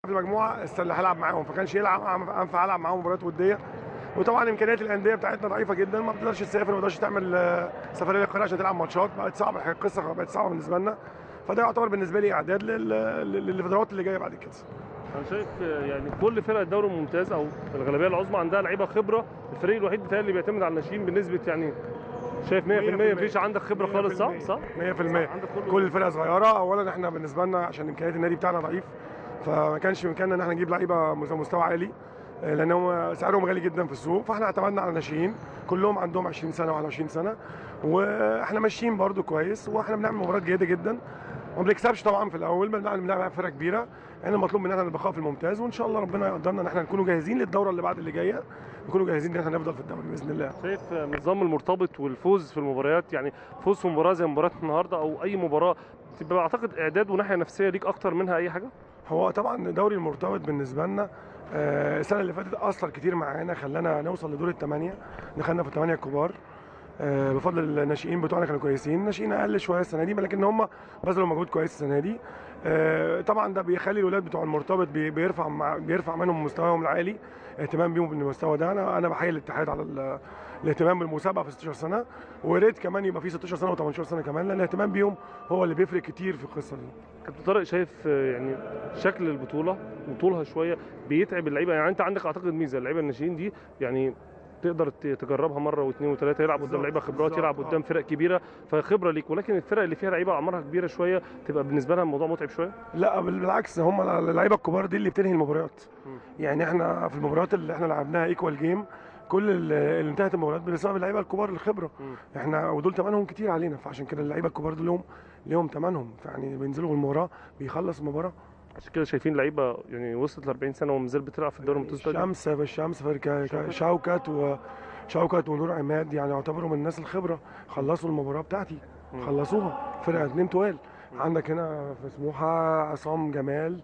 في المجموعة اللي هلعب معاهم، فكانش يلعب انفع العب معاهم مباريات وديه. وطبعا امكانيات الاندية بتاعتنا ضعيفة جدا، ما بتقدرش تسافر، ما بتقدرش تعمل سفرية للقاهره عشان تلعب ماتشات، بقت صعبة القصة، بقت صعبة بالنسبة لنا. فده يعتبر بالنسبة لي اعداد للفترات اللي جاية بعد كده. انا شايف يعني كل فرق الدوري الممتاز او الغالبية العظمى عندها لعيبة خبره، الفريق الوحيد بتاعي اللي بيعتمد على الناشئين بنسبة يعني شايف 100%، مفيش عندك خبره خالص، صح؟ صح 100%. كل الفرق صغيرة. اولا احنا بالنسبة لنا عشان امكانيات النادي بتاعنا ضعيف، فما كانش بامكاننا ان احنا نجيب لعيبة مستوى عالي لان هم سعرهم غالي جدا في السوق، فاحنا اعتمدنا على الناشئين كلهم عندهم 20 سنة و21 سنة، واحنا ماشيين برده كويس، واحنا بنعمل مباريات جيدة جدا. وما بنكسبش طبعا في الاول، بنلعب فرقه كبيرة، احنا المطلوب مننا البقاء في الممتاز، وان شاء الله ربنا يقدرنا ان احنا نكونوا جاهزين للدورة اللي بعد اللي جاية، نكونوا جاهزين ان احنا نفضل في الدوري باذن الله. شايف نظام المرتبط والفوز في المباريات، يعني فوز في مباراة زي مباراة النهارده او اي مباراة تبقى اعتقد اعداد وناحية نفسية ليك اكتر منها اي حاجة؟ هو طبعا دوري المرتبط بالنسبة لنا السنة اللي فاتت اثر كتير معانا، خلانا نوصل لدور الثمانية، دخلنا في الثمانية الكبار بفضل الناشئين بتوعنا كانوا كويسين، الناشئين اقل شوية السنة دي، لكن هم بذلوا مجهود كويس السنة دي. طبعا ده بيخلي الولاد بتوع المرتبط بيرفع منهم مستواهم العالي، اهتمام بيهم بالمستوى ده. انا بحيي الاتحاد على الاهتمام بالمسابقه في 16 سنة، ويا ريت كمان يبقى في 16 سنة و18 سنة كمان، لان الاهتمام بيهم هو اللي بيفرق كتير في القصة دي. كابتن طارق، شايف يعني شكل البطولة وطولها شوية بيتعب اللعيبة، يعني انت عندك اعتقد ميزة اللعيبة الناشئين دي، يعني تقدر تجربها مرة واثنين وثلاثة، يلعب قدام لعيبة خبرات، يلعب قدام فرق كبيرة، فخبره ليك. ولكن الفرق اللي فيها لعيبة اعمارها كبيرة شوية تبقى بالنسبة لها الموضوع متعب شوية. لا بالعكس، هم اللعيبة الكبار دي اللي بتنهي المباريات. يعني احنا في المباريات اللي احنا لعبناها equal game، كل اللي انتهت المباريات بسبب اللعيبة الكبار الخبرة. احنا ودول ثمنهم كتير علينا، فعشان كده اللعيبة الكبار دول ليهم ثمنهم، فيعني بينزلوا المباراة بيخلص المباراة. عشان كده شايفين لعيبة يعني وصلت ل 40 سنة وما زال بتلعب في الدوري الممتاز. الشمس شوكت ونور عماد، يعني يعتبروا من الناس الخبرة، خلصوا المباراة بتاعتي، خلصوها فرقه اتنين توال. عندك هنا في سموحه عصام جمال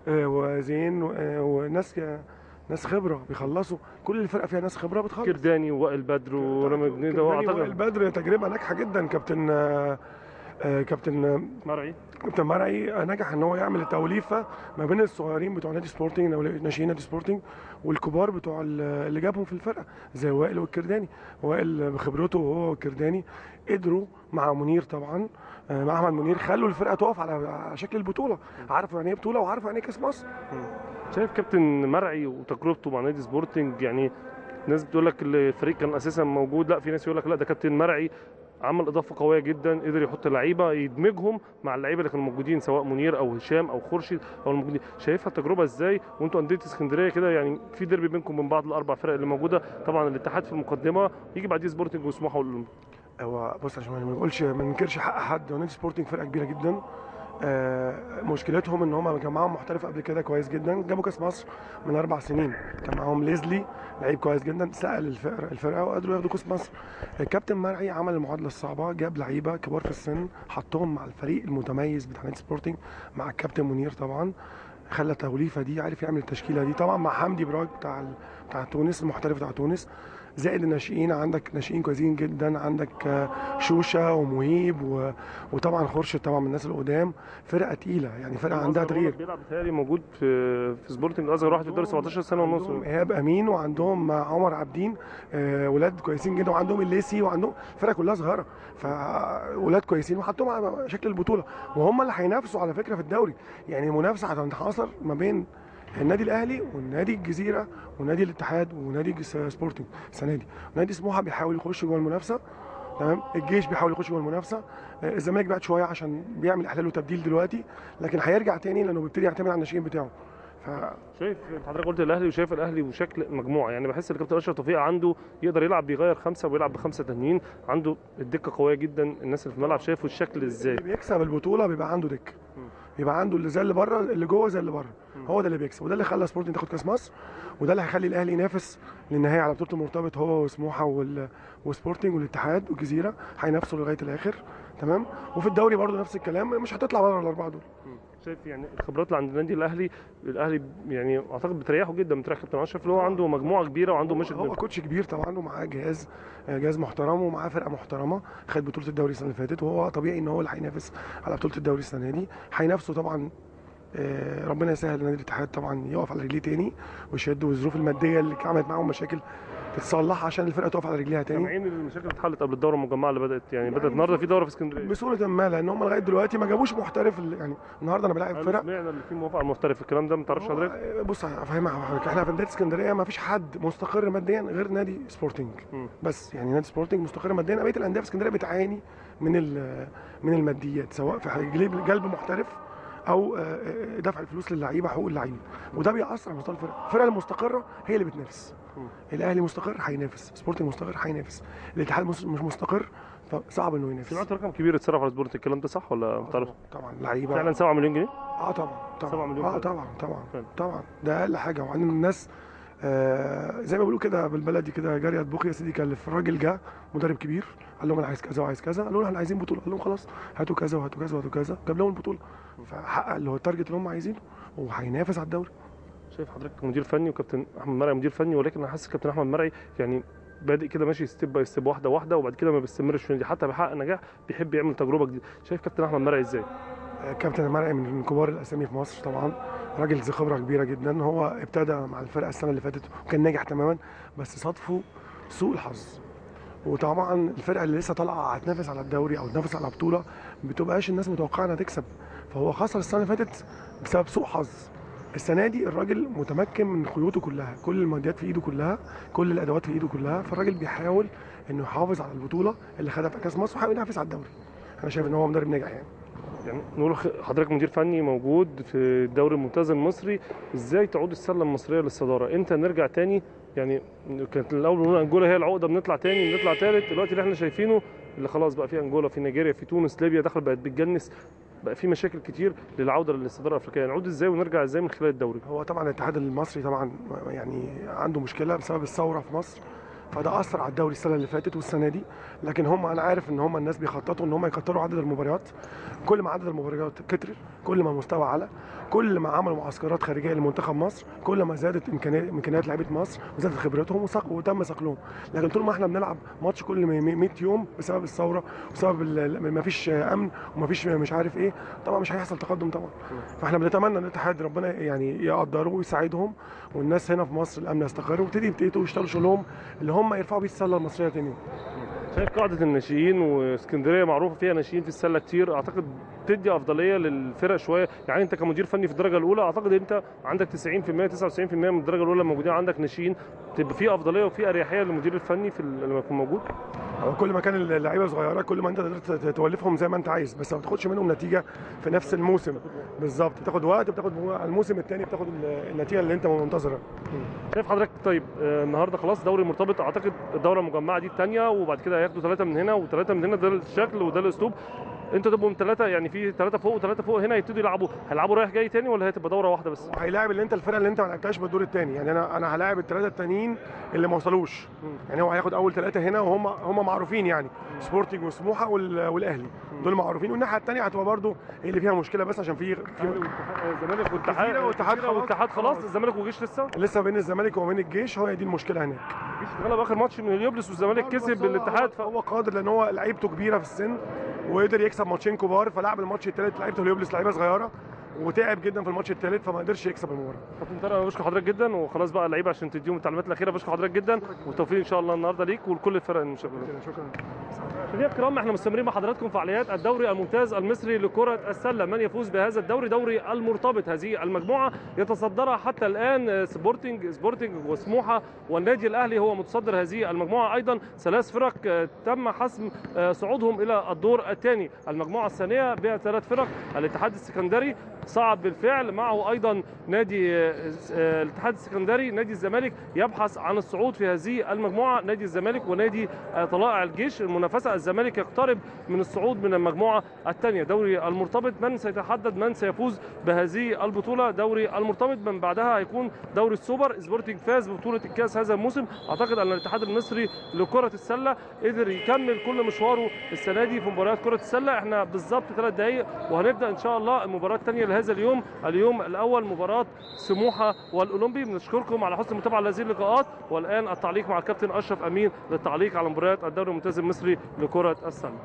وزين وناس ناس خبره بيخلصوا، كل الفرقة فيها ناس خبره بتخلص. كرداني ووائل بدر ورامي جنيده، واعتقد وائل بدر تجربه ناجحة جدا. كابتن مرعي، كابتن مرعي نجح ان هو يعمل التوليفه ما بين الصغيرين بتوع نادي سبورتنج او ناشئين نادي سبورتنج والكبار بتوع اللي جابهم في الفرقة زي وائل والكرداني. وائل بخبرته وهو والكرداني قدروا مع منير طبعا، مع احمد منير، خلوا الفرقة تقف على شكل البطولة، عارفوا يعني ايه بطوله وعارفوا يعني ايه كاس مصر. شايف كابتن مرعي وتجربته مع نادي سبورتنج، يعني ناس بتقول لك الفريق كان اساسا موجود، لا في ناس يقول لك لا ده كابتن مرعي عمل اضافه قوية جدا، قدر يحط لعيبة يدمجهم مع اللعيبة اللي كانوا موجودين سواء منير او هشام او خورشيد او الموجودين. شايفها التجربة ازاي وانتوا اندية اسكندرية كده، يعني في ديربي بينكم من بعض الاربع فرق اللي موجودة، طبعا الاتحاد في المقدمة، يجي بعديه سبورتنج وسموحه والاولمبي. هو بص، عشان ما نقولش ما ننكرش حق حد، ونادي سبورتنج فرقه كبيرة جدا. مشكلتهم ان هم كان معاهم محترف قبل كده كويس جدا، جابوا كاس مصر من 4 سنين، كان معاهم ليزلي لعيب كويس جدا، سأل الفرقة وقدروا ياخدوا كاس مصر. الكابتن مرعي عمل المعادلة الصعبة، جاب لعيبة كبار في السن حطهم مع الفريق المتميز بتاع نادي سبورتنج مع الكابتن منير طبعا، خلى التوليفه دي، عرف يعمل التشكيلة دي طبعا مع حمدي براج بتاع تونس، المحترف بتاع تونس، زائد الناشئين، عندك ناشئين كويسين جدا، عندك شوشه ومهيب وطبعا خورشيد طبعا من الناس القدام، فرقه تقيلة يعني، فرقه عندها تغيير. بيلعب بيتهيألي موجود في سبورتنج، اصغر واحد في الدوري 17 سنة ونص، عندهم ايهاب امين وعندهم عمر عابدين، ولاد كويسين جدا، وعندهم الليسي، وعندهم فرقه كلها صغيرة، فولاد كويسين وحطوهم على شكل البطولة، وهم اللي هينافسوا على فكرة في الدوري. يعني المنافسة هتنحصر ما بين النادي الاهلي والنادي الجزيرة ونادي الاتحاد ونادي سبورتنج السنة دي. نادي سموحه بيحاول يخش جوه المنافسة، تمام، الجيش بيحاول يخش جوه المنافسة، الزمالك بعد شوية عشان بيعمل احلال وتبديل دلوقتي، لكن هيرجع تاني لانه بيبتدي يعتمد على الناشئين بتاعه. شايف حضرتك قلت الاهلي، وشايف الاهلي وشكل مجموعة، يعني بحس ان كابتن اشرف توفيق عنده يقدر يلعب، بيغير 5 ويلعب ب5 تانيين، عنده الدكة قوية جدا، الناس اللي في الملعب شايفوا الشكل ازاي. اللي بيكسب البطولة بيبقى عنده دكه، يبقى عنده اللي زي اللي بره، اللي جوه زي اللي بره، هو ده اللي بيكسب، وده اللي خلى سبورتنج تاخد كاس مصر، وده اللي هيخلي الاهلي ينافس للنهاية على بطوله المرتبط، هو وسموحه وسبورتنج والاتحاد والجزيرة، هينافسوا لغاية الاخر، تمام. وفي الدوري برده نفس الكلام، مش هتطلع بره الاربعة دول. شايف يعني الخبرات اللي عند النادي الاهلي، الاهلي يعني اعتقد بتريحه جدا، بتريح كابتن اشرف اللي هو عنده مجموعة كبيرة وعنده مش هو coach كبير طبعا، ومعاه جهاز محترم، ومعاه فرقه محترمه، خد بطوله الدوري السنة اللي فاتت، وهو طبيعي ان هو اللي هينافس على بطوله الدوري السنة دي، هينافسه طبعا ربنا يسهل نادي الاتحاد طبعا يقف على رجليه تاني ويشد، والظروف المادية اللي عملت معاهم مشاكل تتصلح عشان الفرقة تقف على رجليها تاني. سامعين المشاكل اتحلت قبل الدورة المجمعة اللي بدات، يعني بدات النهارده في دوره في اسكندرية بصورة ما، لان هم لغاية دلوقتي ما جابوش محترف. يعني النهارده انا بلاعب فرق، سمعنا اللي في موافقة على المحترف، الكلام ده ما تعرفش حضرتك؟ بص هفهمها حضرتك، احنا في مدينة اسكندرية ما فيش حد مستقر ماديا غير نادي سبورتنج بس، يعني نادي سبورتنج مستقر ماديا. بقية الاندية في اسكندرية بتعاني من الماديات، سواء في جلب محترف او دفع الفلوس للعيبة، حقوق اللعيبة، وده بيأثر على مستوى الفرق. الفرقة المستقره هي اللي بتنافس. الاهلي مستقر هينافس، سبورتنج مستقر هينافس، الاتحاد مش مستقر فصعب انه ينافس. سمعت رقم كبير اتصرف على سبورتنج، الكلام ده صح ولا ما تعرفش؟ طبعا لعيبة فعلا 7 مليون جنيه؟ طبعا طبعا 7 مليون طبعا طبعا طبعا، ده اقل حاجة. وبعدين الناس زي ما بيقولوا كده بالبلدي كده، جاري اطبخ يا سيدي كلف. الراجل جه مدرب كبير قال لهم انا عايز كذا وعايز كذا، قالوا له احنا عايزين بطوله، قال لهم خلاص هاتوا كذا وهاتوا كذا وهاتوا كذا، جاب لهم البطولة، فحقق اللي هو ال target اللي هم عايزينه وهينافس على الدوري. شايف حضرتك مدير فني وكابتن احمد مرعي مدير فني، ولكن انا حاسس كابتن احمد مرعي يعني بادئ كده ماشي step by step، واحدة واحدة، وبعد كده ما بيستمرش في النادي، حتى بيحقق نجاح بيحب يعمل تجربه جديدة. شايف كابتن احمد مرعي ازاي؟ كابتن مرعي من كبار الاسامي في مصر طبعا، راجل ذي خبره كبيرة جدا. هو ابتدى مع الفرقة السنة اللي فاتت وكان ناجح تماما، بس صادفه سوء الحظ. وطبعا الفرقة اللي لسه طالعه هتنافس على الدوري او تنافس على بطوله بتبقاش الناس متوقعه انها تكسب، فهو خسر السنة اللي فاتت بسبب سوء حظ. السنة دي الراجل متمكن من خيوطه كلها، كل الماديات في ايده كلها، كل الادوات في ايده كلها، فالراجل بيحاول انه يحافظ على البطولة اللي خدها في كاس مصر ويحاول ينافس على الدوري. انا شايف ان هو مدرب ناجح. يعني نقول حضرتك مدير فني موجود في الدوري الممتاز المصري، ازاي تعود السلة المصرية للصداره؟ امتى نرجع تاني؟ يعني كانت الاول بنقول انجولا هي العقدة، بنطلع تاني بنطلع تالت. دلوقتي اللي احنا شايفينه اللي خلاص بقى في انجولا، في نيجيريا، في تونس، ليبيا دخل بقت بتجنس، بقى في مشاكل كتير للعودة للصداره الافريقية. نعود ازاي ونرجع ازاي من خلال الدوري؟ هو طبعا الاتحاد المصري طبعا يعني عنده مشكلة بسبب الثورة في مصر، فده اثر على الدوري السنة اللي فاتت والسنة دي. لكن هم انا عارف ان هم الناس بيخططوا ان هم يكتروا عدد المباريات، كل ما عدد المباريات كتر كل ما المستوى علا، كل ما عملوا معسكرات خارجية لمنتخب مصر كل ما زادت امكانيات لعيبة مصر وزادت خبرتهم وتم صقلهم. لكن طول ما احنا بنلعب ماتش كل 100 يوم بسبب الثورة وبسبب ما فيش امن وما فيش مش عارف ايه، طبعا مش هيحصل تقدم طبعا. فاحنا بنتمنى ان الاتحاد ربنا يعني يقدره ويساعدهم، والناس هنا في مصر الامن يستقر ويبتدي يشتغلوا شغلهم اللي هم يرفعوا بيه السلة المصرية تاني. شايف قاعدة الناشئين واسكندريه معروفة فيها ناشئين في السلة كتير، اعتقد تدي افضلية للفرق شوية. يعني انت كمدير فني في الدرجة الاولى اعتقد انت عندك 90% 99% من الدرجة الاولى موجودين عندك ناشئين، تبقى في افضلية وفي اريحية للمدير الفني في لما يكون موجود. كل ما كان اللعيبة صغيرة كل ما انت تقدر تولفهم زي ما انت عايز، بس ما بتاخدش منهم نتيجة في نفس الموسم بالظبط، بتاخد وقت، بتاخد الموسم الثاني بتاخد النتيجة اللي انت منتظرها. شايف حضرتك طيب النهارده خلاص دوري مرتبط، اعتقد الدورة المجمعة دي الثانية، وبعد كده هياخدوا 3 من هنا و3 من هنا، ده الشكل وده الاسلوب. انتوا تبقوا 3، يعني في 3 فوق و3 فوق هنا يبتدوا يلعبوا، هيلعبوا رايح جاي تاني ولا هتبقى دوره واحدة بس؟ هيلاعب اللي انت الفرقة اللي انت ما لعبتهاش بالدور الثاني، يعني انا هلاعب الثلاثة الثانيين اللي ما وصلوش، يعني هو هياخد اول 3 هنا وهم معروفين، يعني سبورتنج وسموحه والاهلي دول معروفين، والناحية الثانية هتبقى برده اللي فيها مشكلة بس عشان في الزمالك والاتحاد خلاص، الزمالك والجيش لسه بين الزمالك وبين الجيش، هو دي المشكلة هناك. الجيش اتغلب اخر ماتش من هليوبلس والزمالك كسب بالاتحاد، هو قادر لان هو لعيبته كبيرة في السن وقدر يكسب ماتشين كبار، فلعب الماتش الثالث لعيبته هليوبلس لعيبة صغيرة وتعب جدا في الماتش الثالث فما قدرش يكسب المباراة. كابتن طارق انا بشكر حضرتك جدا، وخلاص بقى اللعيبة عشان تديهم التعليمات الاخيرة، بشكر حضرتك جدا والتوفيق ان شاء الله النهارده ليك ولكل الفرق المشاركة. شكرا. مشاهدينا الكرام، احنا مستمرين مع حضراتكم فعاليات الدوري الممتاز المصري لكرة السلة. من يفوز بهذا الدوري، دوري المرتبط، هذه المجموعة يتصدرها حتى الان سبورتنج وسموحه، والنادي الاهلي هو متصدر هذه المجموعة. ايضا 3 فرق تم حسم صعودهم الى الدور الثاني. المجموعة الثانية بها 3 فرق، الاتحاد السكندري صعد بالفعل، معه ايضا نادي الاتحاد السكندري، نادي الزمالك يبحث عن الصعود في هذه المجموعة، نادي الزمالك ونادي طلائع الجيش. المنافسة الزمالك يقترب من الصعود من المجموعة الثانية. دوري المرتبط من سيتحدد من سيفوز بهذه البطولة، دوري المرتبط من بعدها هيكون دوري السوبر. سبورتنج فاز ببطولة الكاس هذا الموسم، اعتقد ان الاتحاد المصري لكرة السلة قدر يكمل كل مشواره السنة دي في مباريات كره السلة. احنا بالظبط 3 دقائق وهنبدا ان شاء الله المباراة الثانية لهذا اليوم، اليوم الاول مباراة سموحه والاولمبي. بنشكركم على حسن المتابعة لهذه اللقاءات، والان التعليق مع الكابتن اشرف امين للتعليق على مباريات الدوري الممتاز المصري لكرة السلة.